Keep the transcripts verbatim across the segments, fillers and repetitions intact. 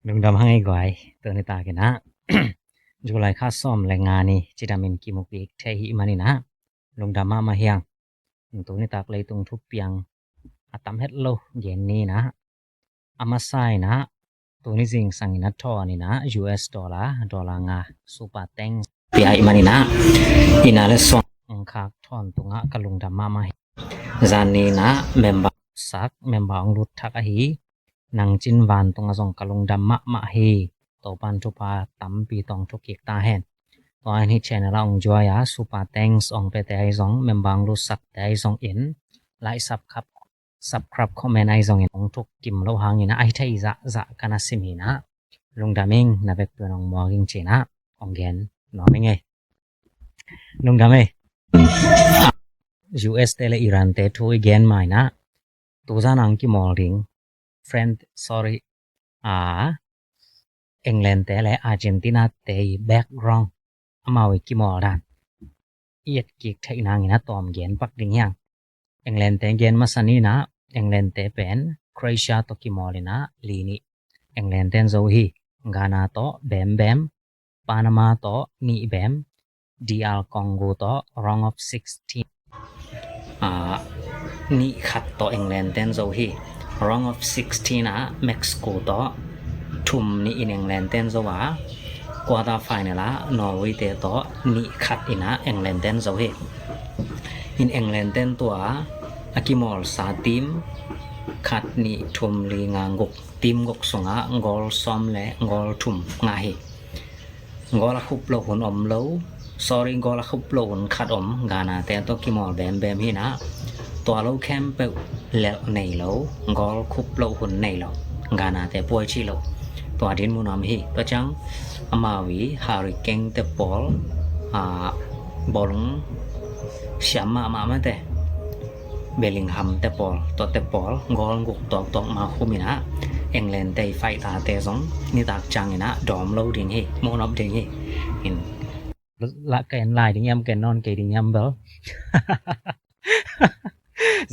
Lungdam hang ei guai, tuni takin ah July kha sawm le nga ni cidamin kimu kik thei hi manin ah lungdam mahmah hi hang. Tuni tak leitung thupiang a tam het lo gen ni in ah, a masa in ah tuni zingsang in ah thawn in ah U S dollar, dollar nga super thanks pia hi manin ah, ina le suang khak thawn tungah ka lungdam mahmah hi. Zan ni in ah member sak, member hong lut thak ahi Nang Cin Van tungah zong ka lungdam mahmah hi. Topan thupha tampi tawng thuk kik ta hen. Tua in hih channel ah hong join a super thanks hong piate ahi zong, member hong lutsakte ahi zongin, like, subscribe, subscribe, comment ahi zongin hong thuk kim loh hangin ah, ahi thei zahzah ka na sim hi in ah, lungdam ing, na vekpi un hong muak ing ci in ah hong gen nuam ing ei. Lungdam ei. U S te le Iran te thu i gen ma in ah, tuzan hong kimawl ding, French, sorry, a, England te le Argentina te i background, amau i kimawl dan i et kik theih nangin ah tawm gen pak ding hi hang. England te gen masa ni in ah, England te pen Croatia tawh kimawl in ah li nih England ten zo hi. Ghana tawh bembem, Panama tawh nih bem, D R Congo tawh round of sixteen, ah, nih khat tawh England ten zo hi. Round of sixteen ah Mexico tawh thum nih in England ten zo a, quarter final ah Norway te tawh nih khat in ah England ten zo hi. In England ten tua a kimawlsa team khat, nih, thum, li, nga, guk, team guk sungah goal sawm le goal thum ngah hi. Goal a khup loh hun om lo, sorry, goal a khup loh hun khat om, Ghana te tawh kimawl bembem hi in ah, tua lo khempeuh lelh nei lo, goal khup loh hun nei lo, Ghana te puai cih lo. Tua din mu nuam hi. Tua ciang amau i Harry Kane te pawl, ah, bawlung siam mahmah mate, Bellingham te pawl, tua te pawl goal guk tawktawk ma khum in ah, England te i fighter te zong nitak ciangin ah dawm lo ding hi, muhnop ding hi. In la ka en lai ding hiam, ka en nawn kei ding hiam bel?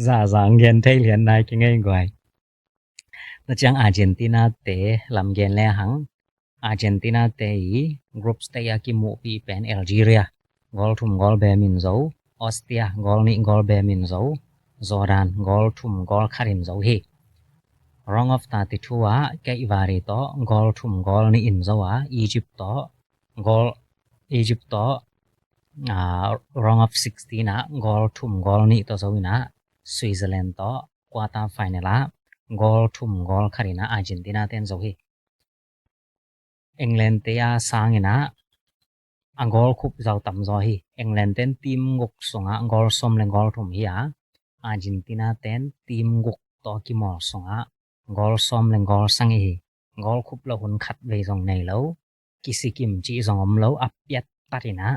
Zahzah gen thei lian nai kei ngei guai. Tua ciang Argentina te lam gen le hang, Argentina te i group stage a kimuhpih pen Algeria, goal thum goal bem in zo, Austria, goal nih goal bem in zo, Jordan, goal thum goal khat in zo hi. Round of thirty-two ah Cape Verde tawh goal thum goal nih in zo a, Egypt tawh goal, Egypt tawh, ah, round of sixteen ah goal thum goal nih tawh zo in ah, Switzerland tawh quarter final ah goal thum goal khat in ah Argentina ten zo hi. England te a sangin ah a goal khup zau tam zaw hi. England ten team guk sungah goal sawm le goal thum hi a, Argentina ten team guk tawh kimawl sungah goal sawm le goal sagih hi. Goal khup loh hun khat vei zong nei lo, kisikim cih zong om lo, a piat tatin ah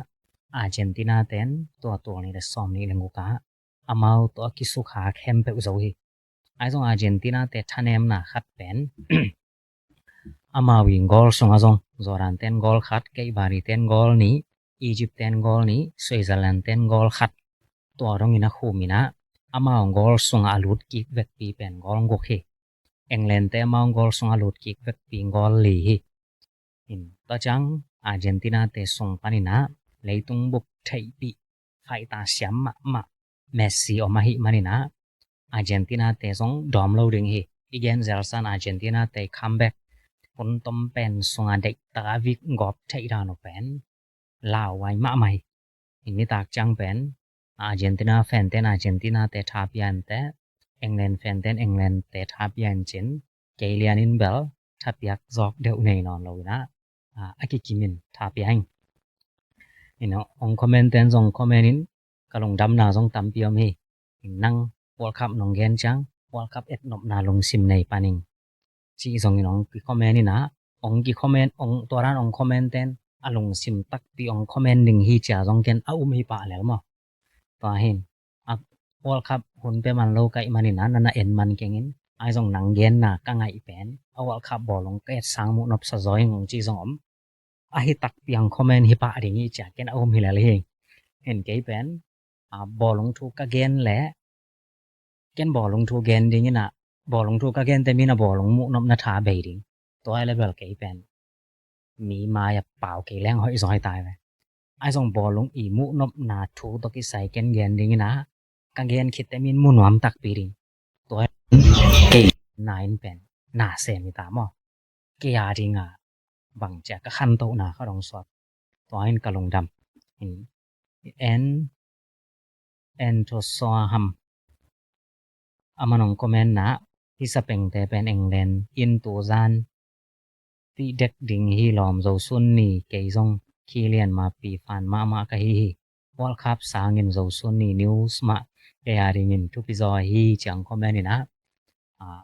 Argentina ten tua tul nih le sawm nih le guk ah amau tawh a kisukha khempeuh zo hi. Ahi zong Argentina te thanemna khat pen amau i goal sungah zong Jordan ten goal khat, Cape Verde ten goal nih, Egypt ten goal nih, Switzerland ten goal khat, tua dongin a khum in ah amau goal sungah a lut kik vekpi pen goal guk hi. England te amau goal sungah a lut kik vekpi goal li hi. In tua ciang Argentina te sung panin ah leitung bup theihpih fighter siam mahmah Messi om ahih manin ah Argentina te zong dawm lo ding hi. I gen zelsan Argentina te comeback hun tom pen sungah deihtak a vik gawp theih dan uh pen lauhuai mahmah hi. In nitak ciang pen Argentina fan ten Argentina te tha pia in teh, England fan ten England te tha pia in cin, kei lianin bel tha piak zawk deuh nei nawn lo in ah, ah, a kikimin tha pia ing. In hong comment ten zong comment in, ka lungdamna zong tampi om hi. In nang World Cup nong gen ciang World Cup et nopna lungsim nei pan ing, cih zongin hong ki comment in ah, hong ki comment, hong, tua dan hong comment ten a lungsim takpi hong comment ding hi cia zong ken a um hi pah lel maw. Tua hin a World Cup hun pia man lo ka hih manin ah na na en man keng in, ahi zong nang genna ka ngaih pen a World Cup bawlung ka et sang muh nopsa zaw ing hong cih zong om. Ahi takpi hong comment hi pah ding hi cia ken a um hi lel hi. Hin kei pen, ah, bawlung thu ka gen leh, ken bawlung thu gen ding in ah, bawlung thu ka gen teh mi in ah bawlung muh nopna tha bei ding. Tua hi leh bel kei pen mi mai-ah pau kei leng hoih zaw hi ta hi ve. Ahi zong bawlung i muh nopna thu tawh kisai ken gen ding in ah, ka gen khit teh min mu nuam takpi ding. Tua hi kei na in pen na sem hi ta maw. Kei a ding a bang ci a ka khantohna khat hong suak. Tua in ka lungdam. En, en to so a ham. Aman hong comment na, hih sapengte pen England in tu zan tih dek ding hi lawm, Zosun ni kei zong khi lian ma pi fan mahmah ka hi hi. World Cup sangin Zosun ni news mah kei a dingin thupi zaw hi ci a hong comment in ah. Ah,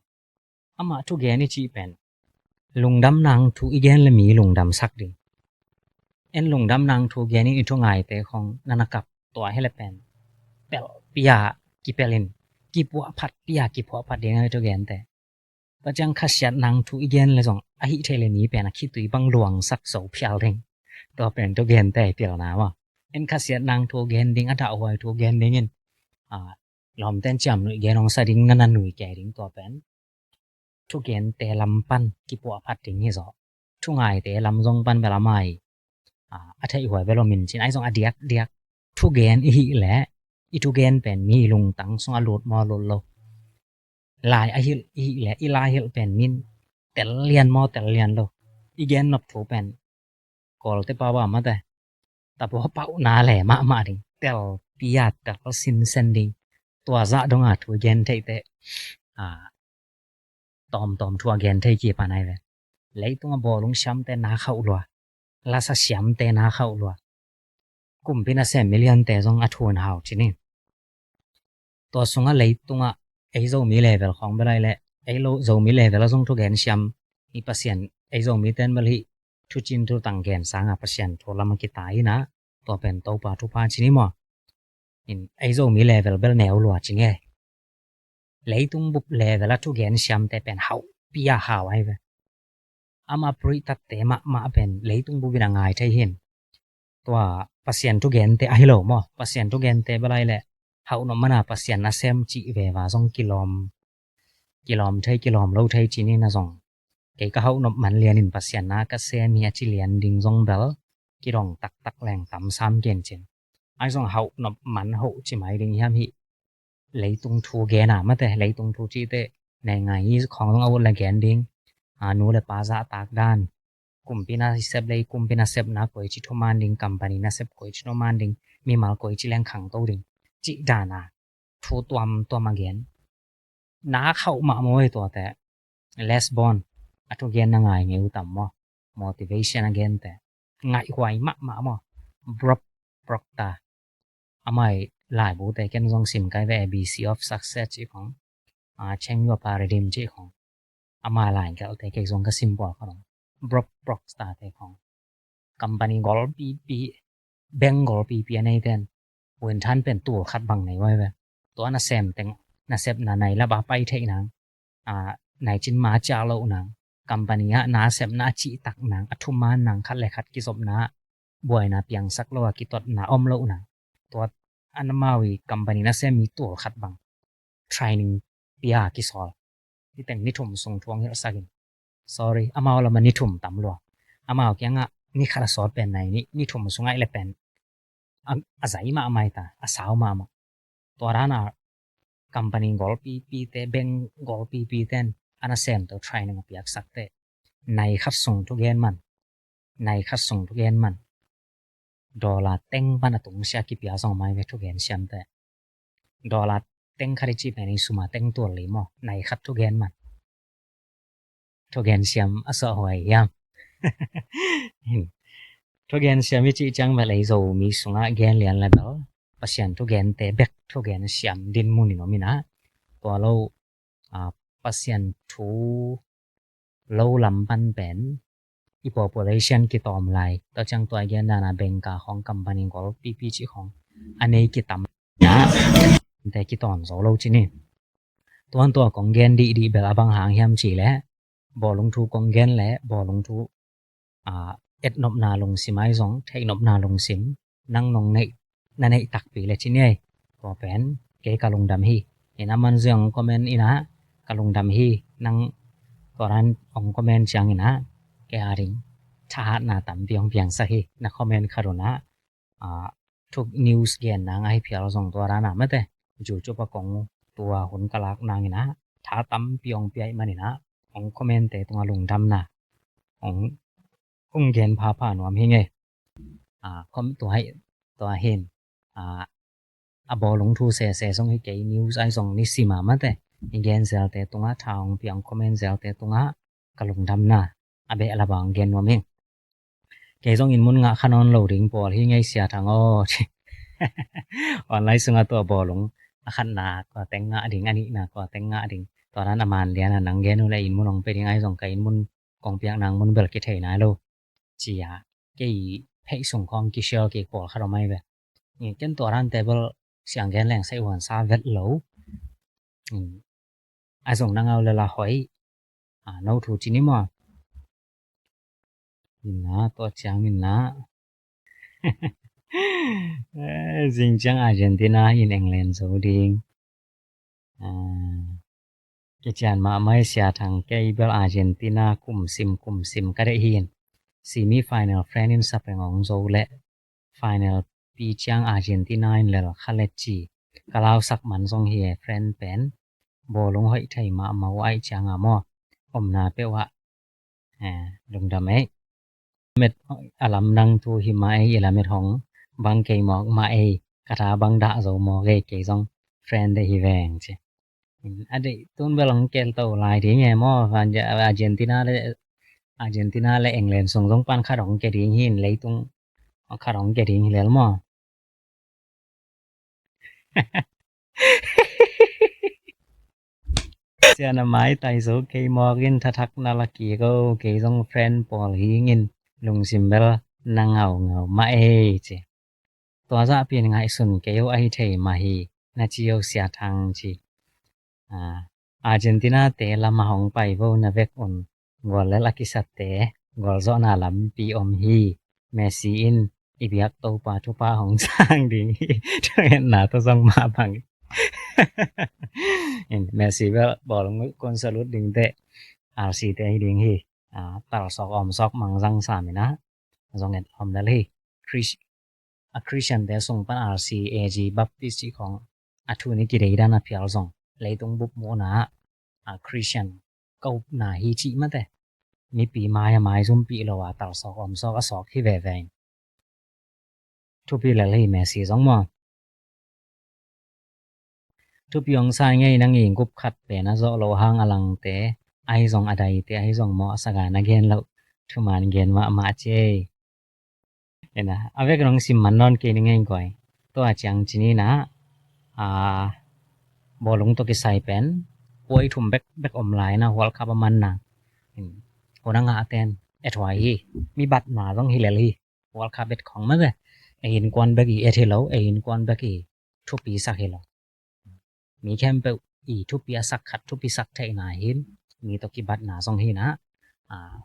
amah thugen i cih pen lungdam nang thu i gen leh mi lungdam sak ding. En lungdam nang thu gen in i thu ngaite khong na na kap, tua hi leh pen pelh pi a kipelh in, kipuahphat pi a kipuahphat ding a i thugente. Tua ciang khasiat nang thu i gen leh zong a hih theih leh ni pen a khitui bang luangsak zo phial ding. Tua pen thugente hi pilna maw. En khasiat nang thu gen ding, a dahhuai thu gen ding in, ah, lawmten ciamnuih gen hong sa ding, na na nuih kei ding, tua pen thugente lam pan kipuahphat ding hi zaw. Thu ngaite lam zong pan bel a mai, ah, a theihhuai bel om in cin, ahi zong a diakdiak thugen i hih leh i thugen pen mi lungtang sungah lut maw lut lo. Lai a hilh i hih leh i lai hilh pen min tel lian maw tel lian lo. I gen nop thu pen Kawlte pau a mate, tapaw pauhna le mahmah ding, tel pi a tel sinsen ding. Tua zah dong a thu i gen theih teh, ah, tawmtawm thu a gen thei kip a nai ve. Leitung a bawlung siamte na khauh lua, lasa siamte na khauh lua. Kumpi nasem miliante zong a thu in hau cin hi. Tua sungah leitung a ei Zomi level khawng bel ai leh ei lo Zomi level a zong thugen siam hi Pasian, ei Zomi ten bel hih thucin thutang gen sang a Pasian thu lam a kitai in ah, tua pen Topa thupha cin hi maw. In ei Zomi level bel neu lua cin hi. Leitung bup level a thugen siamte pen hauh pi a hau ai ve. Ama pruih tatte mahmah pen leitung bup in a ngai thei hi. Tua Pasian thugente ahi lo maw, Pasian thugente bel ai leh hauh nop man a Pasian nasem cih veve zong kilawm, kilawm thei kilawm lo thei cin hi na zong. Kei ka hauh nop man lian in Pasian na ka sem hi a ci lian ding zong bel kidong taktak leng tam sam ken cin. Ahi zong hauh nop man hoh ci mai ding hiam hih leitung thu gen a mate, leitung thu cih teh nei ngai hi khawng zong a ut le gen ding. A, nu le pa zahtak dan, kumpi nasep le kumpi nasepna koici thuman ding, company nasep koici thuman ding, mimal koici leng khangto ding, cih dan a thu tuamtuam a gen. Na khauh mahmah hi tuate. Les Bon a thugen na ngai ngei uh tam maw? Motivation a gente ngaihhuai mahmah maw? Bob Proctor, amah i laibute ken zong sim kai ve, A B C of Success cih khong, a, Change Your Paradigm cih khong. Ama lai gelhte kei zong ka sim bual kha dong. Bob Proctor te khong, company golpipi, bank golpipi a neiten, Win Tan pen tul khat bang nei uh ai ve. Tua nasem teng, nasepna nai lap a pai theih nang, a, nai cin ma ciah loh nang, company ah nasepna a cihtak nang, a thuman nang, khat le khat kizopna, buaina piangsak lo a kitotna om loh nang. Tua an amau i company nasem mi tul khat bang training pia kisawl. Hi teng ni thum sung thu hong hilhsak in. Sorry, amau lam a ni thum tam lua. Amau kiangah ni khat a sawt pen nai nih, ni thum sung ai le pen a, a zai mahmah hi ta, a sau mahmah. Tua dan a company golpipite, bank golpipite in a nasemte uh training a piaksakte nai khat sung thugen man, nai khat sung thugen man, dollar teng pan a tungsiah kipia zong mai ve thugen siamte. Dollar teng khat i cih pen i sum a teng tul li maw, nai khat thugen man. Thugen siam a suah huai hiam? Thugen siam i cih ciang bel ei Zomi sungah gen lian le bel Pasian thugente bek thugen siam dinmun in om in ah, tua lo, a, Pasian thu lo lam pan pen i population kitawm lai. Tua ciang tua i gen dan a bengka khawng, company golpipi cih khawng a nei kitam na te kitawn zo lo ci ni. Tuan tua kong gen dihdih bel a bang hang hiam cih leh, bawlung thu kong gen leh bawlung thu, a, etnopna lungsim ahi zong, theihnopna lungsim nang nong neih, na neih takpi leh ci ni ei. Tua pen kei ka lungdam hi. In a man zong comment in ah, ka lungdam hi, nang Tua dan hong comment ciangin ah kei a ding thahatna tampi hong piangsak hi. Na comment khat un ah, ah, thuk news genna ahi phial zong tua dan ah mate, YouTube ah kong tua hun ka lak nangin ah tha tampi hong pia ahih manin ah hong comment te tungah lungdamna hong, hong gen phapha nuam hi ngei. Ah, com tua hi, tua hin, ah, a bawlung thu sese zong hi kei, news ahi zong nisim a mate, i gen zelte tungah tha hong pia, hong comment zelte tungah ka lungdamna a behlap a hong gen nuam hi. Kei zong inn mun ngah kha nawn lo ding pawl hi ngei Sia Thang aw. Online sungah tua bawlung a khatna kua teng ngah ding, a nihna kua teng ngah ding, tua dan a man lian a nang gen uh leh inn mun hong pia ding ahi zong ka inn mun kong piak nang mun bel kithei nai lo. Ci-a kei pheih sung khawng kisial kik pawl khat om ahi ve. Ken tua dan table siang gen leng sai huan sa vet lo. A zong na ngau le la hoih. A no thu ci ni maw? Inna tua ciang inna. Zing ciang Argentina in England zo ding. Kician mahmah hi Sia Thang, kei bel Argentina kumsim kumsim ka deih hi. Semi final friend in sapeng hong zo leh final pi ciang Argentina in lel kha le ci ka lausak man zong hi e. Friend pen bawlung hoih thei mahmah uh aih ciang a maw, omna peuh ah lungdam ei. Met a lamdang thu hi mah ei, i lamet hong bang kei mawk mah ei, ka tha bang dah zo mawk ei, kei zong friend deih hi veng ci. A deih tun bel hong kel to lai ding e maw? Argentina le, Argentina le England sung zong pan khat hong ke ding hi in, leitung khat hong ke ding hi lel maw? Sian a maitai zo kei mawk in thathak na la kik o, kei zong friend pawl hing in lungsim bel na ngaungau mah ei ci. Tua zahpin ngaihsun kei o ahi thei mah hi na ci o Sia Thang ci. Argentina te lam a hong pai vo na vek un, gual lel a kisate gualzawhna lampi om hi. Messi in i biak Topa thupha hong sang ding hi. Thungetna tawh zong mah bang. Messi bel bawlung kun salut ding teh R C te hi ding hi. Talsawk awmsawk mangzang saminah zong et om lel hi. A Christian te sung pan R C, A G, Baptist cih khong a thu ni kideidan a phial zong leitung bup muhna ah Christian ka upna hi cih mate, mipi mai a maizumpih lo a talsawk awmsawk a sawk hi veve in. Thupi lel hi Messi zong maw? Thupi hong sa ngei nang i gup khat pen a zawh loh hang a langte ahi zong a daite ahi zong maw a saga na gen loh thuman gen mahmah ci ei. Ena a vek nong sim man nawn kei ni ngei guai. Tua ciang cininah bawlung tawh kisai pen puai thum bekbek om lai na World Cup a man nang hun a ngah ten ethuai hi. Mi batna zong hi lel hi. World Cup bet khong mah ve. Ei innkuan bek i et hi lo, ei innkuan bek i thupi sak hi lo. Mi khempeuh i thupi a sak khat thupi sak theihna hin mi tawh kibatna zong hinah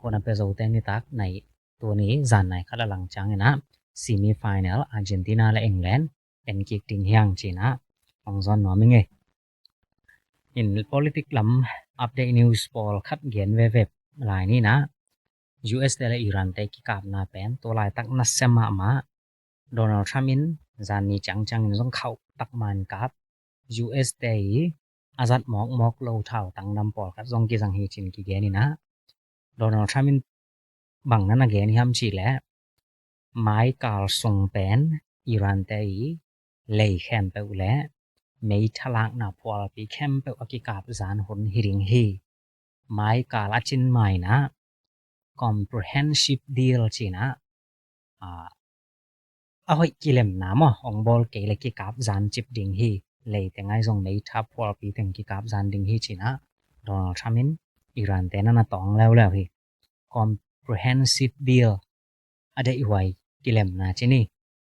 hun a pia zote nitak nai tuni zan nai khat a lang cianginah semi final Argentina le England en kik ding hiang cinah hong zawn nuam i ngei. In politic lam update news pawl khat gen veve lai ninah U S te le Iran te kikapna pen tua laitak nasia mahmah. Donald Trump in zan ni ciangciangin zong khauh takman kap. U S te i a zat mawkmawk lo thau tangdam pawlkhat zong kizang hi cin kigeninah Donald Trump in bang nan a gen hiam cih leh maikal sung pen Iran te i lei khempeuh le meithalakna phualpi khempeuh a kikap zan hun hi ding hi. Maikal a cin mainah comprehensive deal cinah a hoih kilemna maw hong bawl kei le kikap zan cip ding hi. Leite ngai zong meitha phualpi teng kikap zan ding hi cinah Donald Trump in Iran te nan a tawng leuleu hi. Comprehensive deal a deihhuai kilemna cini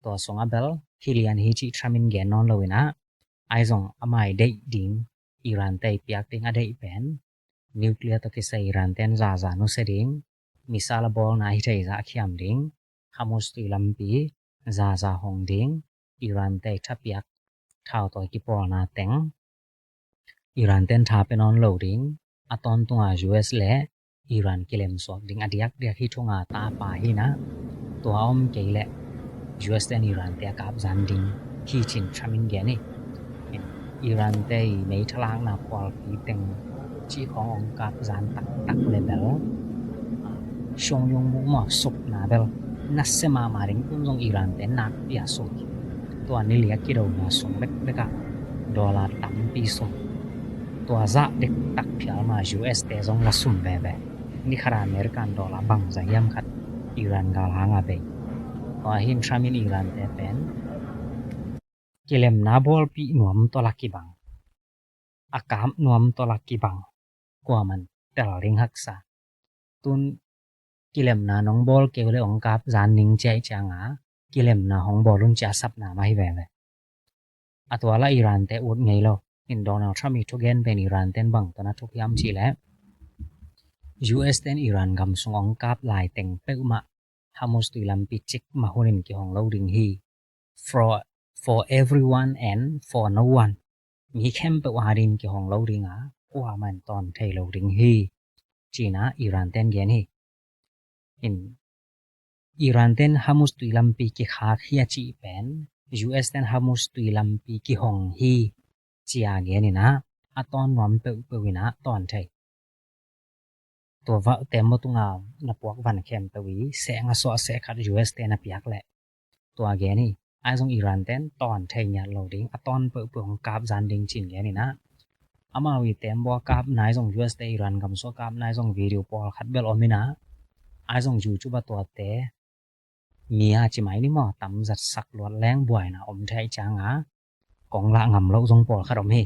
tua sungah bel hi lian hi cih Trump in gen nawn loinah ahi zong a mai deih ding Iran te i piak ding a deih pen nuclear tawh kisai Iran ten zaza nusia ding, missile a bawlna hi thei zah khiam ding, Hormuz tui lampi zaza hong ding, Iran te thapiak thau tawi kipawlna teng Iran ten tha pe nawn lo ding, a tawntunga U S le Iran kilemsuak ding a diakdiak hi thunga tapa hi na. Tua om kei leh U S ten Iran te a kap zan ding hi cin Trump in gen hi. Iran te i meithalakna pawlpi teng cih khawng ong kap zan taktak le bel siung yung muh mawk supna bel nasia mahmah ding tun zong Iran te nakpi a sum. Tua ni li a kidona sum bekbek ah dollar tampi sum. Tua zah dektak phial mah U S te zong la sum veve. Ni khat a American dollar bangzah hiam khat Iran gal hanga bei. Tua hi in Trump in Iran te pen kilemna bawlpih nuam tawh la kibang, a kap nuam tawh la kibang, kuaman tel ding haksa. Tun kilemna nong bawl kei uh leh ong kap zan ning ci a i cianga kilemna hong bawl un ci a sapna mah hi veve. A tua la Iran te ut ngei lo. In Donald Trump i thugen pen Iran ten bang tawh na thuk hiam cih leh U S ten Iran gam sung ong kap lai teng peuhmah Hormuz tui lampi cik mah hunin kihong lo ding hi. For, for everyone and for no one. Mi khempeuh adingin kihong lo ding a, kuamah in tawn thei lo ding hi, ci-in ah Iran ten gen hi. In Iran ten Hormuz tui lampi kikhak hi a cih pen U S ten Hormuz tui lampi kihong hi, ci a gen in ah a tawn nuam peuhpeuh in ah tawn thei. Tua va tembaw tunga na puak van khempeuh i seh nga suah seh khat U S te na piak leh tua gen hi. Ahi zong Iran ten tawn thei ngiat lo ding, a tawn peuhpeuh hong kap zan ding ci-in gen in ah. Amau i tembaw a kapna ahi zong U S te Iran gam sung a kapna ahi zong video pawlkhat bel om in ah. Ahi zong YouTube a tuate mi a ci mai ni maw, tam zat sak luat leng buaina om thei cianga kong lah ngam loh zong pawlkhat om hi.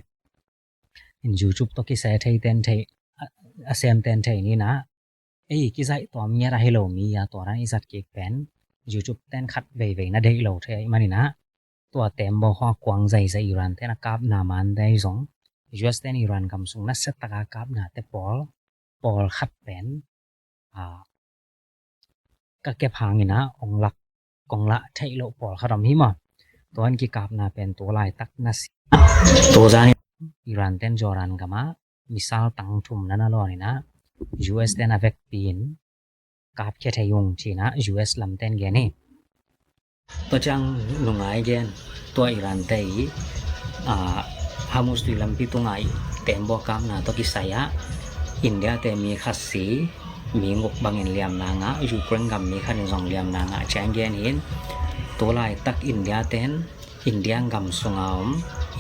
In YouTube tawh kisai thei ten thei, a, a sem ten thei ni in ah. Ei, kizaih tuam ngiat ahi lo mi a tua dan i zat kik pen YouTube ten khat veivei na deih lo thei ahih manin ah tua tembaw khawng a kuang zaizai Iran ten a kapna mante ahi zong U S ten Iran gam sung nasia taka kapnate pawl, pawlkhat pen, a, ka kep hangin ah ong lak, kong lah theih loh pawlkhat om hi maw. Tua in kikapna pen tu laitak na si. Tu zan in Iran ten Jordan gam ah missile tang thum na na lawn in ah U S ten a vekpi in kapkhia thei ung ci-in ah U S lam ten gen hi. Tua ciang lungngai gen, tua Iran te i, a, Hormuz tui lampi tunga i tembaw kapna tawh kisai ah India te mi khat si, mi nguk bangin liamna ngah, Ukraine gam mi khat in zong liamna ngah ci-in gen hi in. Tu laitak India ten, India gam sunga om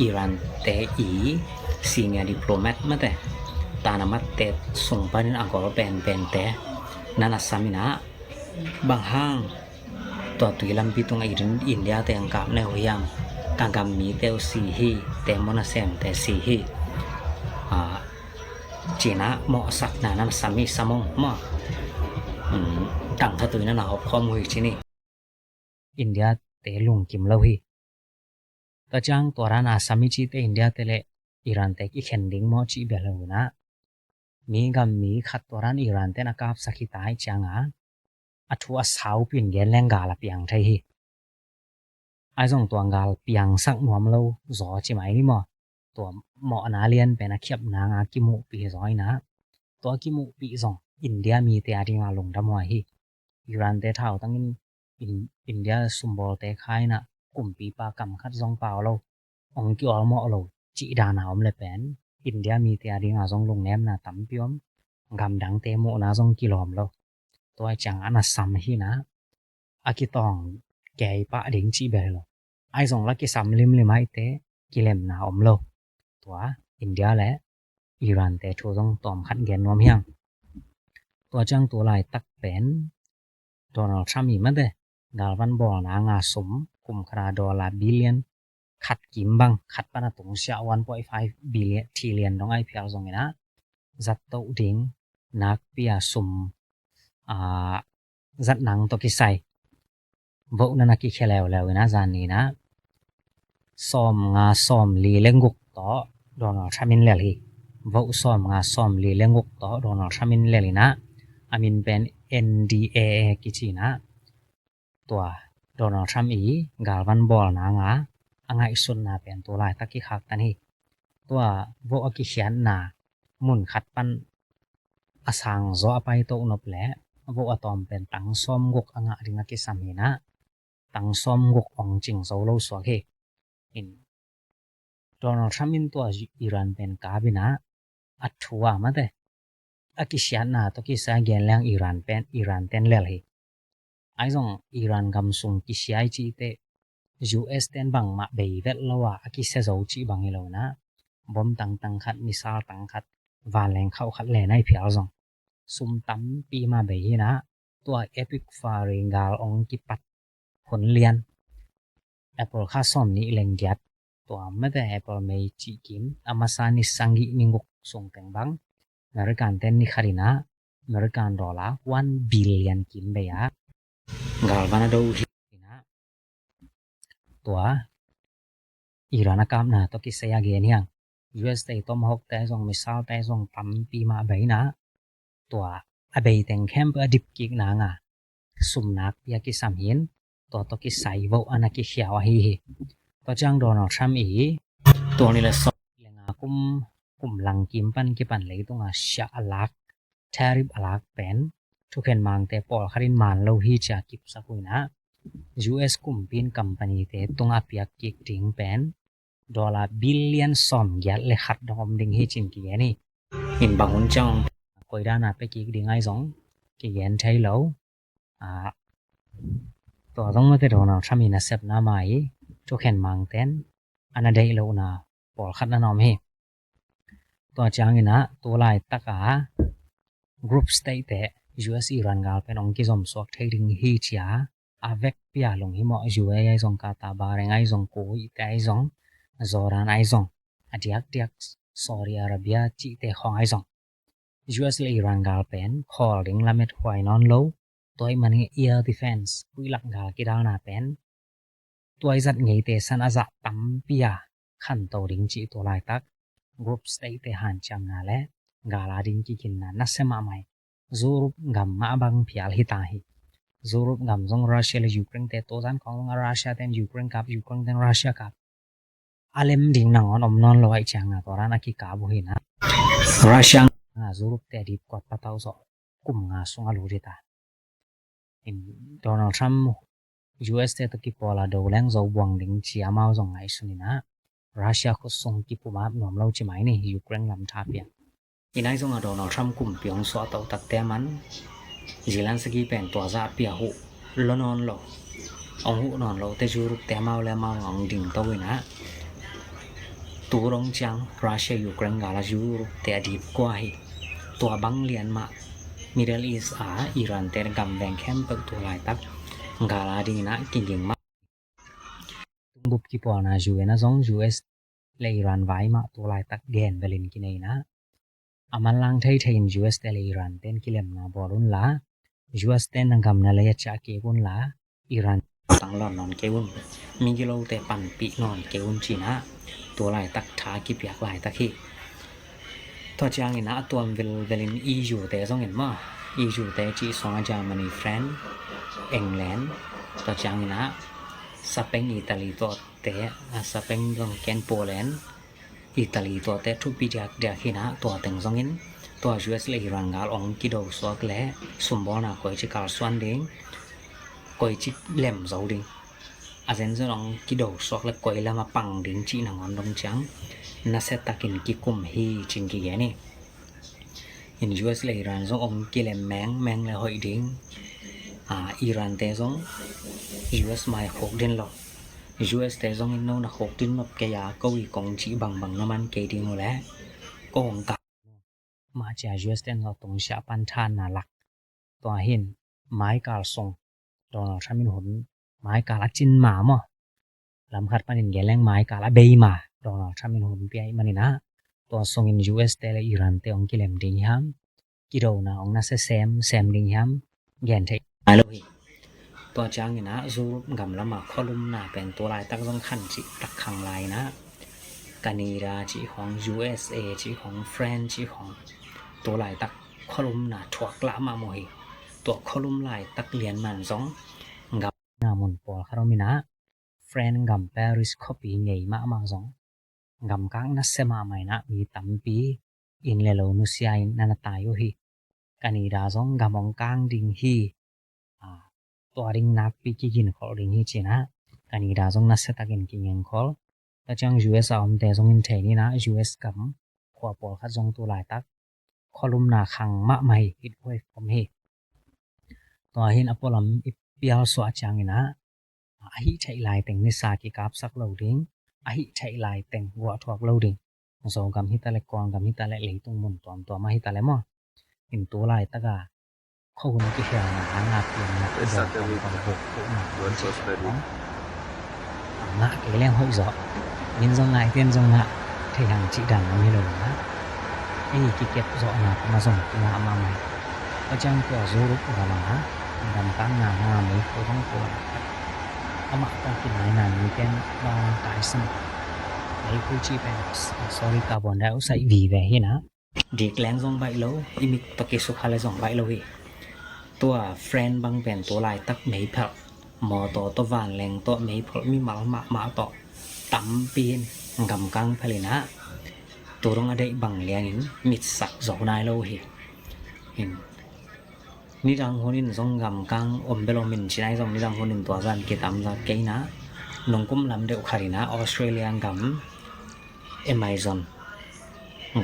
Iran te i senior diplomat mate, tana matte sung panin a gol penpente na na sam in ah, bang hang tua tui lampi tunga India te ang kap ne uh hiam, ka gam mite uh si hi, tembaw nasemte si hi, a, ci-in ah mawhsakna na na sam hi, sam ung maw. Um, tangtha tui na na hawp khawm uh hi ci ni. India te lungkim lo hi. Tua ciang tua dan a sam i cihte India te le Iran te kikhen ding maw cih bel lo in ah, mi gam mi khat tua dan Iran ten a kapsak hi ta ahih cianga a thu a saupi in gen leng gal a piang thei hi. Ahi zong tua gal piangsak nuam lo zaw ci mai ni maw. Tua mawhna lian pen a khiapna nga kimuhpih zaw in ah, tua kimuhpih zong India mite adinga lungdam huai hi. Iran te thautangin In-, India sumbawlte kha in ah kumpipa kam khat zong pau lo, ong ki-awlmawh lo cih dan a om le pen India mite adinga zong lungnemna tampi om, gamdangte muhna zong kilawm lo. Tua ciang a na sam hi in ah a kitawng kei pah ding cih bel hi lo. Ahi zong la kisam limlim ahihte kilemna om lo. Tua India le Iran te thu zong tawm khat gen nuam hi hang. Tua ciang tu laitak pen Donald Trump i mate galvan bawlna nga sum kum khat a dollar billion khat kim bang, khat pan a tungsiah one point five billion, trillion dong ahih phial zong in ah zat toh ding nakpi a sum, a, zat nang tawh kisai vote na na kikhia leuleu in ah zan ni in ah sawmnga sawmli le guk tawh Donald Trump in lel hi. Vote sawmnga sawmli le guk tawh Donald Trump in lel in ah a min pen N D A A kici in ah tua Donald Trump i galvan bawlna nga a ngaihsutna pen tu laitak kikhaktan hi. Tua vote a kikhiatna mun khat pan a sang zaw a paito nop le vote a tawm pen tang sawm guk a ngah ding a kisam hi nah, tang sawm guk ong cing zo lo suak hi. In Donald Trump in tua Iran pen kap in ah, a thu a mate, a kisiatna tawh kisai gen leng Iran pen, Iran ten lel hi. Ahi zong Iran gam sung kisia i cih teh U S ten bangmah bei vet lo a, a kisia zo cih bang hi lo nah, bom tangtang khat, missile tang khat, vanleng khauh khat le nai phial zong sum tampi mah bei hi nah, tua Epic Fury gal ong kipat hun lian, April kha sawm nih leng giat, tua mate April May cih kim a masa ni sagih ni guk sung teng bang, American ten ni khat in ah American dollar one billion kim bei a gal van a do hi nah, tua Iran a kapna tawh kisai a gen hi hang. U S te tomahawk te zong, missile te zong tampi mah bei nah, tua a bei teng khempeuh a dip kik nang a sum nakpi a kisam hi in, tua tawh kisai vote a na kikhiau ahi hi. Tua ciang Donald Trump i tul nih le sawm le nga kum, kum lang kim pan kipan leitung a siah a lak, tariff a lak pen thukhen mangte pawlkhat in man lo hi ci a kipsak uh in ah, U S kumpi in company te tung a piak kik ding pen dollar billion sawm giat le khat dong om ding hi ci-in kigen hi. In bang hun ciang koi dan a pia kik ding ahi zong kigen thei lo. A, tua zong mate Donald Trump i nasepna mah hi, thukhen mangten a na deih lohna pawlkhat na na om hi. Tua ciang in ah tu laitak a group state te U S Iran gal pen ong kizom suak thei ding hi ci a, a vekpi a lunghimawh U A E ahi zong, Qatar, Bahrain ahi zong, Kuwait te ahi zong, Jordan ahi zong, a diakdiak Saudi Arabia cihte khawng ahi zong, U S le Iran gal pen khawl ding lamet huai nawn lo. Tua ahih manin air defense, puihlak gal kidalna pen tua i zat ngeite san a zah tampi a khanto ding cih tu laitak group state te hanciamna le gal a ding kiginna nasia mahmah hi. Europe gam mah bang phial hi ta hi. Europe gam zong Russia le Ukraine te, tuzan khawng zong a Russia ten Ukraine kap, Ukraine ten Russia kap, a lem ding nangawn om nawn lo ahih ciangin tua dan a kikap uh hi nah, Russia a Europe te a dip kuat patau zawh kum nga sung a lut hi ta. In Donald Trump U S te tawh kipawl a do leng zo buang ding ci a amau zong ngaihsun in ah, Russia khut sung kipumap nuam lo ci mai ni, Ukraine lam tha piak. In ahi zong a Donald Trump kumpi ong suah toh takte man, Zelensky pen tua zah pia huh lo nawn lo, ong huh nawn lo te Europe te amau le amau ong ding to in ah, tu dong ciang Russia Ukraine gal a Europe te a dip kua hi. Tua bang lian mah Middle East a Iran te gam veng khempeuh tu laitak gal a ding in ah kiging mah. Tungbup kipawlna U N a zong U S le Iran vai mah tu laitak gen belin kinei in ah, a manlang thei thei in U S te le Iran ten kilemna bawl un la, U S ten a gamna lei a ciah kik un la, Iran tang lawn nawn kei un, migilote panpih nawn kei un ci in ah tu laitak tha kipiak laitak hi. Tua ciangin ah a tuam velvel in E U te zongin maw, E U te cih sungah Germany, France, England, tua ciangin ah Spain, Italy tuate, a Spain zong ken Poland, Italy tuate thupi diakdiak hi nah, tua teng zongin tua U S le Iran gal ong kido suak le sumbawlna koici kalsuan ding, koici lem zo ding, a zenzen ong kido suak le koi lam a pang ding cih nangawn dong ciang nasia takin kikum hi ci-in kigen hi. In U S le Iran zong ong kilem mengmeng le hoih ding. A, Iran te zong U S mai khuk din lo. U S te zong in no na khuk din nop kei a, ko i kong cih bangbang na man kei ding uh le ko ong ka mah ci a U S ten zong tungsiah pan thanna lak. Tua hin mai kal sung Donald Trump in hun, mai kal a cin ma maw, lam khat panin gen leng mai kal a bei ma Donald Trump in hun pia ahih manin ah, tua sungin U S te le Iran te ong kilem ding hiam, kidona ong nasia semsem ding hiam, gen thei nai lo hi. Tua ciangin ah Europe gam lam a khualumna pen tu laitak zong khan cih tak khang lai in ah, Canada cih khawng, U S A cih khawng, France cih khawng, tu laitak khualumna thuak lah mahmah hi. Tua khualum laitak lian man zong gam na mun pawlkhat om in ah, France gam Paris khuapi ngei mahmah zong gamkak nasia mahmah in ah mi tampi inn le lo nusia in na na tai uh hi. Canada zong gam hong kang ding hi. Tua ding nakpi kiginkholh ding hi ci-in ah Canada zong nasiatakin kiginkholh. Tua ciang U S a omte zong in thei ni in ah, U S gam khua pawlkhat zong tu laitak khualumna khang mahmah hi, heat wave om hi. Tua hi in a pualam i pialsuah ciangin ah, a hih theih lai teng nisa kikapsak lo ding, a hih theih lai teng guahthuak lo ding. Zogam hi ta leh, Kawlgam hi ta leh, leitung mun tuamtuam ah hi ta leh maw, in tu laitak a khuahun kikhelna hang a piang nak zawng kong buk khuhna hang cih kong ngah kei leng hoih zaw. Min zong ngah, iten zong ngah thei hang cih dan lam hi lo in ah, ei kikep zawhna tungah zong kingah mahmah hi. Tua ciang tua Europe gam ah gamkangna hang a meikhu zong tua amah tawh kinaina miten lawng taisan meikhu cih pen, sorry, carbon dioxide vive hi in ah, dik leng zong baih lo, i mit tawh kisukha leh zong baih lo hi. Tua France bang pen tu laitak meiphelh, mawtaw tawh vanleng tawh meiphelh, mimal mahmah tawh tampi in gamkang phelh in ah, tu dong a deih bang liangin mitsak zo nai lo hi. Nidang hun in zong gamkang om bel om in ci-in ah, zong nidang hun in tua zah kitamzak kei in ah, nungkum lam deuh khat in ah Australia gam Amazon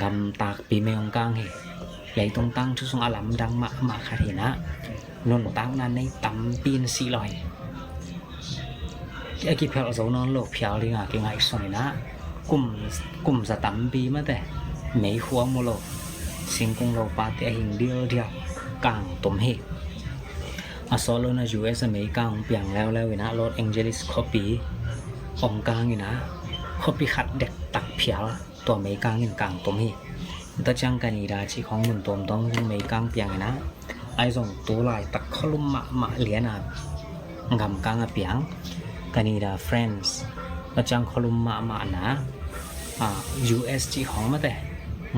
gam takpi mei hong kang hi. Leitung tangthu sung a lamdang mahmah khat hi in ah, nuntakna nei tampi in sih lawh hi. A kiphelh zo nawn lo phial ding a kingaihsun in ah, kum, kum za tampi mate meikhu a mu lo, singkung lopate a hing dialdial, kang tum hi. A sawt lo in ah U S a meikang hong piang leuleu in ah Los Angeles khuapi hong kang in ah, khuapi khat dektak phial tua meikang in kang tum hi. Tua ciang Canada cih khawng mun tuamtuam zong meikang piang in ah, ahi zong tu laitak khualum mahmah lian a gamkang a piang Canada, France, tua ciang khualum mahmah na, U S cih khawng mate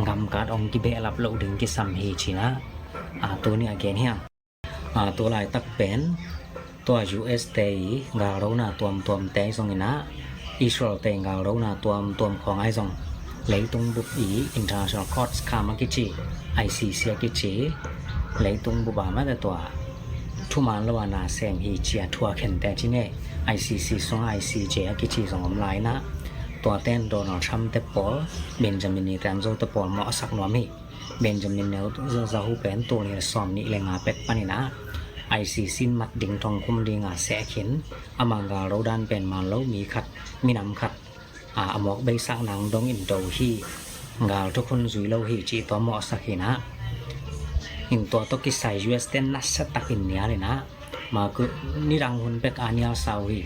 gamkat hong kibehlap loh ding kisam hi ci-in ah, tuni a gen hi hang. Tu laitak pen tua U S te i galrona tuamtuamte zong in ah, Israel te i galrona tuamtuam khawng ahi zong, leitung bup i International Courts kham a kici, I C C a kici, leitung bup a mate tua thuman lo a nasem hi ci a thu a khente ci ne, I C C sungah I C J a kici zong om lai in ah, tuate in Donald Trump te pawl, Benjamin Netanyahu te pawl mawhsak nuam hi. Benjamin Netanyahu pen tul nih le sawm nih le nga pek panin ah I C C in mat ding, thong khum ding a seh khin, ama gal lo dan pen man lo, mi khat, minam khat a, a mawk beisak nang dongin do hi, gal thukhun zui lo hi cih tua mawhsak hi in ah, in tua tawh kisai U S te in nasia takin nial in ah, ma ku nidang hun bek a nial sa uh hi.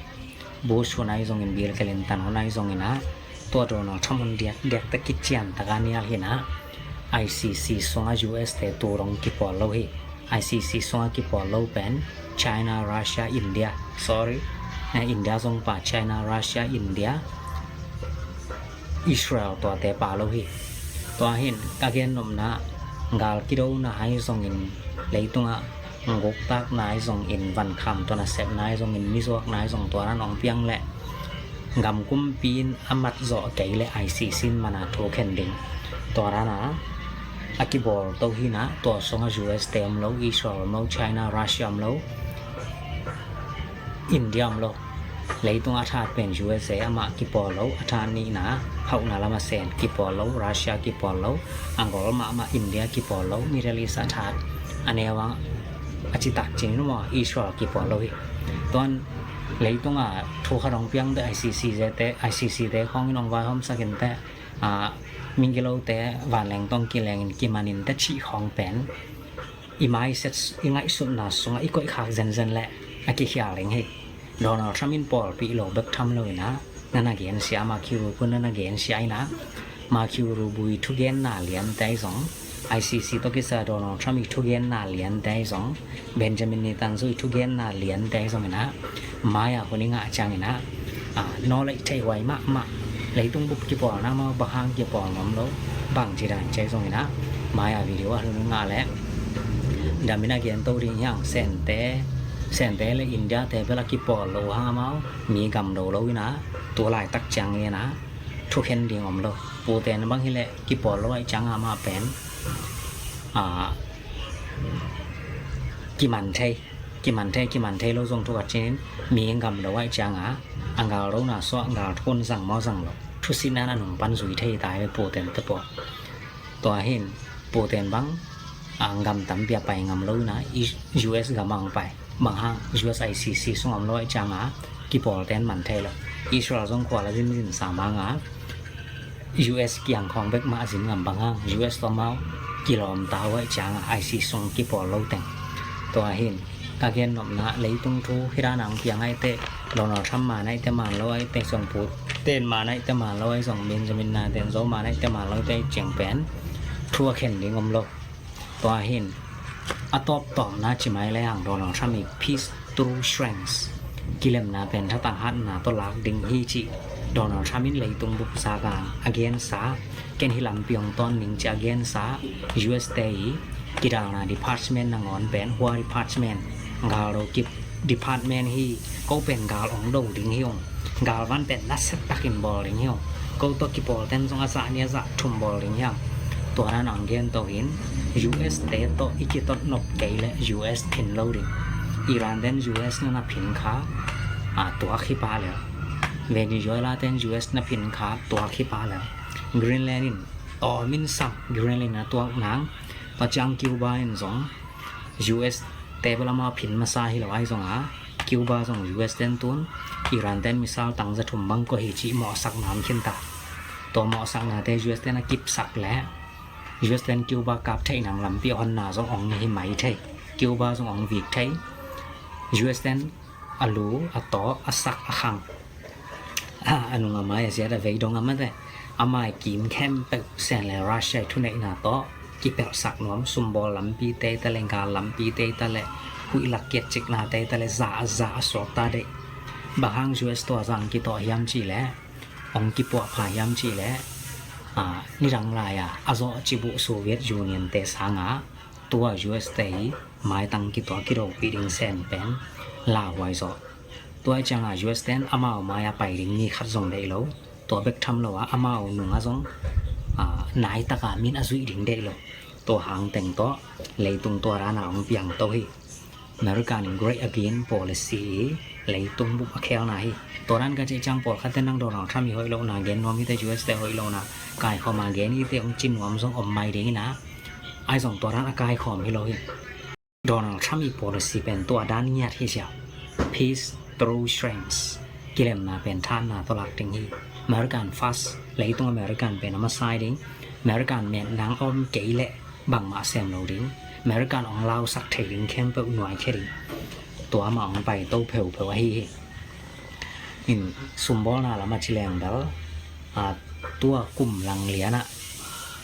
Bush hun ahi zongin, Bill Clinton hun ahi zongin ah, tua Donald Trump hun diakdiak te kician tak a nial hi in ah, I C C sungah U S te tu dong kipawl lo hi. I C C sungah kipawl lo pen China, Russia, India, sorry, eh, India zong pha, China, Russia, India, Israel tuate pha lo hi. Tua hi in ka gen nopna, gal kidona ahi zongin, leitungah guktakna ahi zongin, van kham tawh nasepna ahi zongin, mizuakna ahi zong, tua dan hong piang leh gam kumpi in a mat zawh kei leh I C C in man a thukhen ding. Tua dan a, a kibawl to hi in ah, tua sungah U S te om lo, Israel om lo, China, Russia om lo, India om lo. Leitung a that pen U S A amah kipawl lo, a that nihna, hauhna lam a sen kipawl lo, Russia kipawl lo, a gol mahmah India kipawl lo, Middle East a that, a neu a, a citak cin maw, Israel kipawl lo hi. Tuan leitung a thu khat hong piang teh, I C C te, I C C te khawng in hong vaihawmsak in teh, a, migilote vanleng tawh kilengin kimanin teh cih khawng pen i mindset, i ngaihsutna sungah i koihkhak zenzen leh a kikhial ding hi. Donald Trump in pawlpih lo bek tham lo in ah, na na gensia, Marco Rubio na na gensia in ah, Marco Rubio i thugenna liante ahi zong, I C C tawh kisai Donald Trump i thugenna liante ahi zong, Benjamin Netanyahu i thugenna liante ahi zong in ah, mai-ah hun i ngah ciangin ah, a, nawlai thei huai mahmah. Leitung bup kipawlna maw, bang hang kipawl nuam lo, bangci dan ci ahi zongin ah, mai-ah video a hun i ngah leh damin a gen to ding hi hang. Sente, Sente le India te bel a kipawl lo hang amau mi gam do lo in ah, tu laitak ciang in ah thukhen ding om lo. Puten bang hileh kipawl lo ahih ciang amah pen, a, kiman thei, kiman thei, kiman thei lo zong thu khat cinin, mi gam lo ahih cianga a gal rona suah, gal thun zang maw zang lo, thusitna in a nung pan zui thei ta hi ve, Putin te pawl. Tua hin Putin bang a gam tampi a pai ngam lo ina, U S gam a hong pai. Bang hang, U S I C C sung om lo ahih cianga kipawlte'n man thei lo. Israel zong khua la zinzin sa manga U S kiang khawng bek mah a zin ngam, bang hang U S tawh amau kilawm ta uh ahih cianga I C C sung kipawl lo teng. Tua hin ka gen nopna, leitung thu hi dan a hong piang ahih teh, Donald Trump man ahih teh man lo ahih teh, zong Putin man ahih teh man lo ahih, zong Benjamin Netanyahu man ahih teh man lo ahih teh, ciang pen thu a khen ding om lo. Tua hin a tawptawpna ci mai le hang, Donald Trump i peace through strength, kilemna pen thatang hatna tawh lak ding hi cih Donald Trump in leitung bup zak a a gensa, ken hih lampi hong tawn ning cih a gensa, U S te i kidalna department nangawn pen, hua department, gal do kip department hi. Ko pen gal hong do ding hi ung, galvan pen nasia takin bawl ding hi ung, ko tawh kipawlte'n zong a zah nih a zah thum bawl ding hiam? Tua dan a hong gen to hin, U S te tawh i kitot nop kei leh U S phin lo ding. Iran te'n U S na na phin kha a tuak hi pah lel. Venezuela te'n U S na phin kha tuak hi pah lel. Greenland in tawm in sam, Greenland a tuak nang. Tua ciang Cuba in zong U S te bel amau phin masa hi lo ahi zonga, Cuba zong U S te'n tun Iran te'n missile tang za thum bang koih hi cih mawhsakna om khin ta. Tua mawhsaknate U S te'n a kipsak leh U S te'n Cuba kap theih nang lampi a honna zong hong hi mai thei. Cuba zong hong vik thei. U S te'n a lu, a tawh, a sak, a khang, a nung a mai a ziat a vei dong a mate, a mai kim khempeuh Sen le Russia i thuneihna tawh kipelhsak nuam, sumbawl lampite i ta le, gal lampite i ta le, huih lak kiat ciknate i ta le, za a za a suakta deih. Bang hang U S tua zang kitawh hiam cih leh, hong kipuahpha hiam cih leh, a, nidang lai-a a zawh cih buh Soviet Union te sangah tua U S te i maitang kituah kidopih ding Sen pen lauhuai zawh. Tua i ciangah U S te'n amau mai-a pai ding mi khat zong deih lo. Tua bek tham lo-a amau nungah zong, a, naitaka min a zuih ding deih lo. Tua hang teng tawh leitung tua dan a hong piang to hi. American Great Again policy i leitung bup a khelna hi. Tua dan ka cih ciang pawlkhatte nang Donald Trump i hoih lohna gen nuam hi teh, U S te hoih lohna kaikhawm a gen hi teh hong ci nuam zong om mai ding ina, ahi zong tua dan a kaikhawm hi lo hi. Donald Trump i policy pen tua dan ngiat hi sia. Peace through strength. Kilemna pen thanna tawh lak ding hi. American first, leitung American pen a masa ding. American met nang om kei leh bangmah sem lo ding. American hong lausak thei ding khempeuh nuaikhia ding. Tua mah hong pai to pheupheuh ahi hi. In sumbawlna lamah ci leng bel, a, tua kum lang lianah,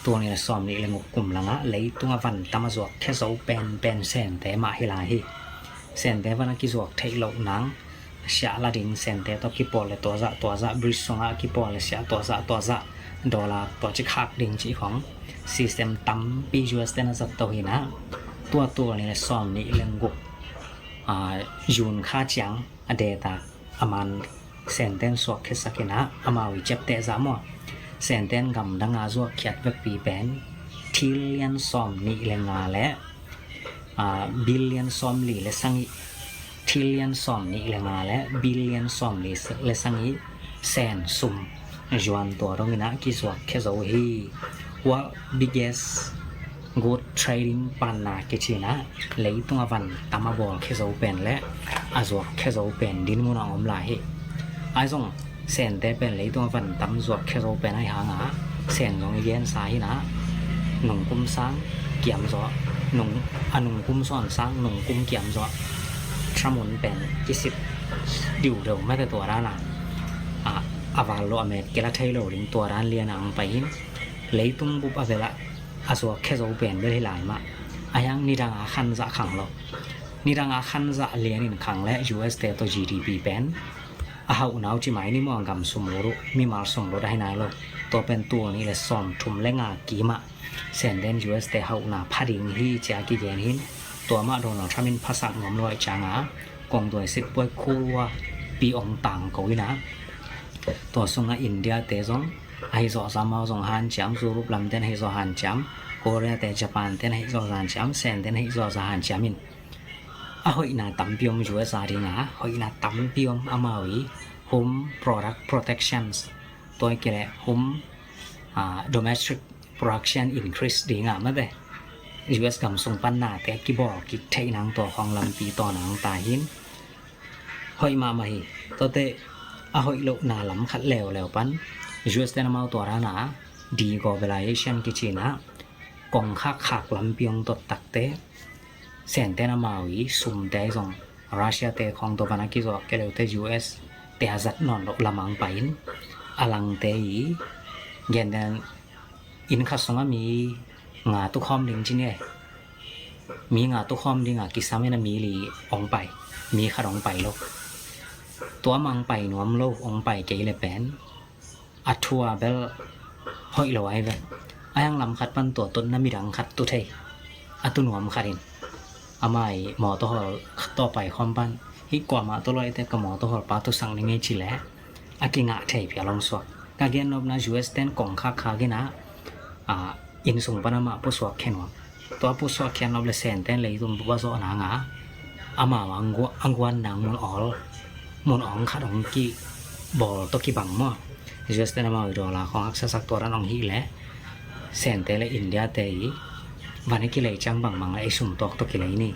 tul nih le sawm nih le guk kum langah leitung a van tam a zuak khia zo penpen Sente mah hi lai hi. Sente van a kizuak theih loh nang siah la ding, Sente tawh kipawl le tua zah tua zah, bridge sungah kipawl le siah tua zah tua zah, dollar tua ci khak ding cih khong system tampi U S te'n a zat to hi na. Tua tul nih le sawm nih le guk, a, June kha ciang a data a man Sente'n suak khiasak in ah, amau i ciapteh zah maw, Sente'n gamdang a zuak khiat vekpi pen trillion sawm nih le nga le, a, billion sawm li le sagih, trillion sawm nih le nga le billion sawm li le sagih Sen sum zuan tua dong in ah kizuak khia zo hi. World biggest good trading partner kici in ah, leitung a van tam a bawl khia zo pen le a zuak khia zo pen dinmun ah om lai hi. Ahi zong Sente pen leitung a van tam zuak khia zo pen ahi hang a, Sen zong i gensa hi in ah, nungkum sang kiam zaw, nung, a nungkum sawn sang nungkum kiam zaw, thamun pen kisip diudeu mate tua dan a, a, a val lo a met kila thei lo ding tua dan lian a ang pai in, leitung bup a vel ah a zuak khia zo pen bel hi lai mah. Ahi hang nidang a khan zah khang lo. Nidang a khan zah lian in khang le U S te tawh G D P pen a hauh nau ci mai ni maw, a gam sum lut uh, mimal sum lut ahi nai lo. Tua pen tul nih le sawm thum le nga kim ah Sente'n U S te hauhna pha ding hi ci a kigen hi in, tua mah Donald Trump in phasak nuam lo ahih ciang a, kongduai sitpuai khua pi ong tang ko in ah, tua sungah India te zong ahi zawh zah amau zong hanciam, Europe lamte'n ahi zawh hanciam, Korea te, Japan te'n ahi zawh zah hanciam, Sente'n ahi zawh zah hanciam in, A hoihna tampi om U S a ding a, hoihna tampi om amau i home product protections, tua i kei le home, ah, domestic production increase ding a mate. U S gam sung pan nate kibawl kik theih nang tua khawng lampi tawn nang ta hin. Hoih mahmah hi. Tuate a hoih lohna lam khat leuleu pan U S ten amau tua dan a deglobalization kici na kongkhak khak lampi hong tot takte Senten amau i sumte zong Russia te khawng tua pan a kizuak kei leute U S te a zat nawn loh lam ang pai in a langte i genten inn khat sungah mi nga tukhawm ding ci ni e. Mi nga tukhawm ding a kisam in a mi li hong pai, mi khat hong pai lo. Tua mang pai nuam lo, hong pai kei le pen a thu a bel hoih lo ahi ve. A hiang lam khat pan tua tun na midang khat tu thei. A tu nuam khat in amah i mawtaw hawl tawh pai khawm pan hih kuamah tu lo i te ka mawtaw hawl pa tu sak ning ei ci le a kingah thei phial hong suak. Ka gen nopna U S ten kongkhak khak in a, a, inn sung pan amah pusuak khe nuam. Tua pusuak khian nop le Senten leitung bup a zawh nang a amau a guan nang mun awl mun awng khat hong kibawl tawh kibang maw? U S ten amau i dollar khawng haksa sak tua dan hong hih le Sente le India te i van i kilei ciang bangmang le ei sum tuak tawh kilei ni.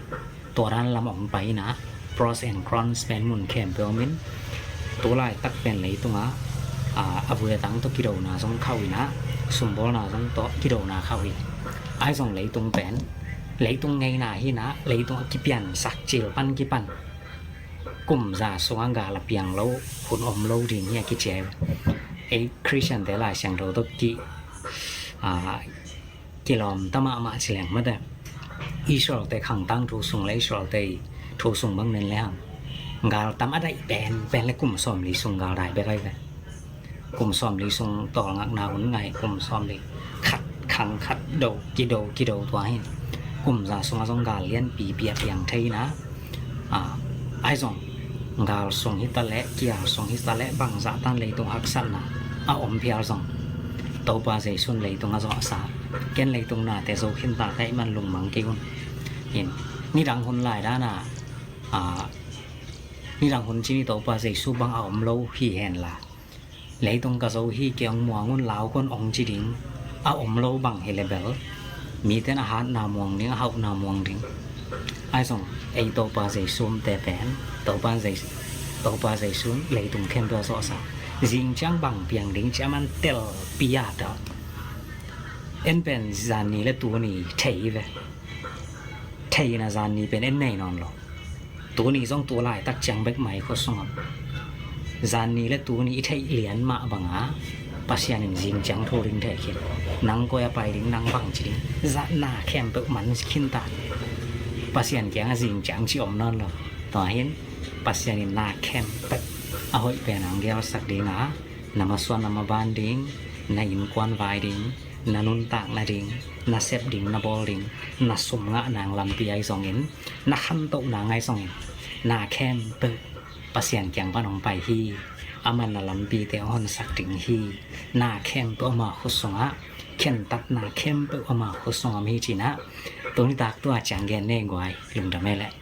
Tua dan lam hong pai in a pros and cons pen mun khempeuh om in tu laitak pen leitung a, a, a vui a tang tawh kidona zong khauh in a sumbawlna zong tawh kidona khauh hi. Ahi zong leitung pen leitung ngeina hi na leitung a kipiansak cil pan kipan kum za sungah gal a piang lo hun om lo ding hi a kici a hi. Ei Christian te Lai Siangtho tawh ki, a, kilawm ta mahmah ci leng mate Israel te khangtang thu sung le Israel te thu sung bang nen le hang gal tam a daih pen pen le kum sawmli sung gal dai bek ahi ve. Kum sawmli sung tawlngakna hun ngai kum sawmli khat khang khat do kido kido tua hin kum za sungah zong gal lianpipi a piang thei na. A, ahi zong gal sung hi ta leh kial sung hi ta leh bangzah tan leitung haksatna a om phial zong Topa Jesu'n leitung a zawhsa ken leitung nate zo khin ta ka hih man lungmang kei un. Hin nidang hun lai dan a, a, nidang hun ci ni Topa Jesu bang a om lo hi hen la leitung ka zo hi kei hong muang un lau kun hong ci ding a om lo bang hi le bel miten a hatna muang ding a hauhna muang ding. Ahi zong ei Topa Jesu te pen Topa Jesu Topa Jesu'n leitung khempeuh a zawhsa zing ciang bang piang ding ci a man telpi a ta. En pen zanni le tuni thei ve. Theihna zanni pen en nei nawn lo. Tuni zong tu laitak ciang bek mah i khut sungah zanni le tuni i theih lian mah banga Pasian in zing ciang thu ding thei khin. Nang koi a pai ding nang bang ci ding zatna khempeuh man khin ta. Pasian kiangah zing ciang ci om nawn lo. Tua hin Pasian in na khempeuh a hoih pen ang gelsak ding a na masuan na maban ding na innkuan vai ding na nuntak nading na sep ding na bawl ding na sum ngah nang lampi ahi zongin na khantoh nang ahi zongin na khempeuh Pasian kiang pan hong pai hi. Aman na lampite hong honsak ding hi. Na khempeuh ama khut sungah khentat na khempeuh ama khut sungah om hi cinah tuni tak tua ciang gen ne guai lungdam e leh.